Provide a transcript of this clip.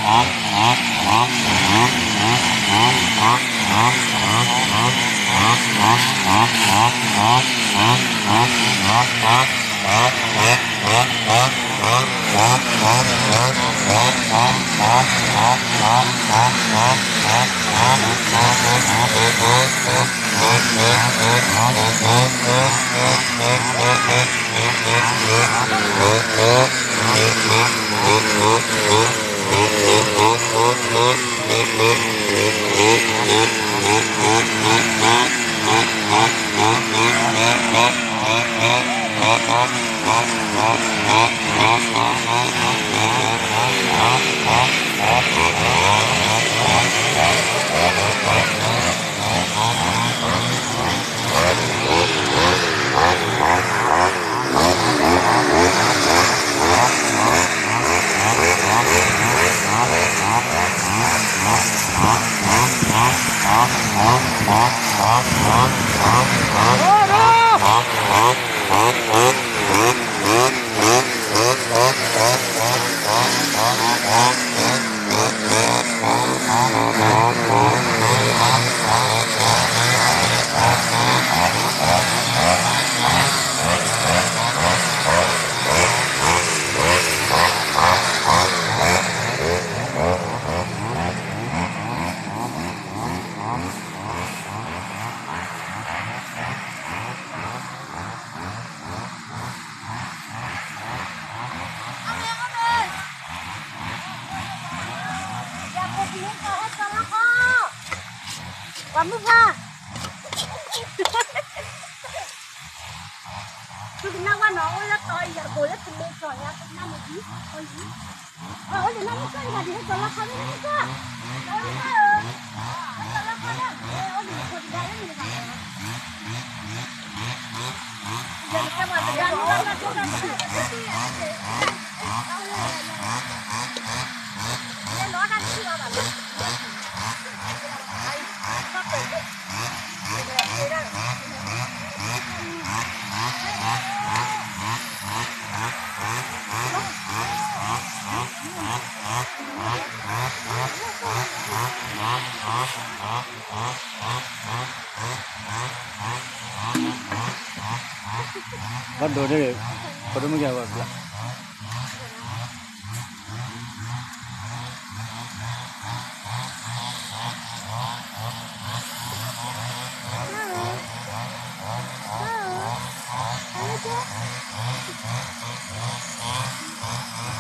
ပှၤမုၣ်ခွါ, သုကနၣ်ဝဲနီၤ အိၣ်လၢတီအံၤ ယၤတဘိလၢတမ့ၢ်ကီၢ်ယၤ သုကနၣ်မ့ၢ်ဒ် အိၣ်လံ ဘၣ်ဒိန့ၣ် ဖိဒိၣ်မုၣ်ကဲဘၣ်ဘျၣ်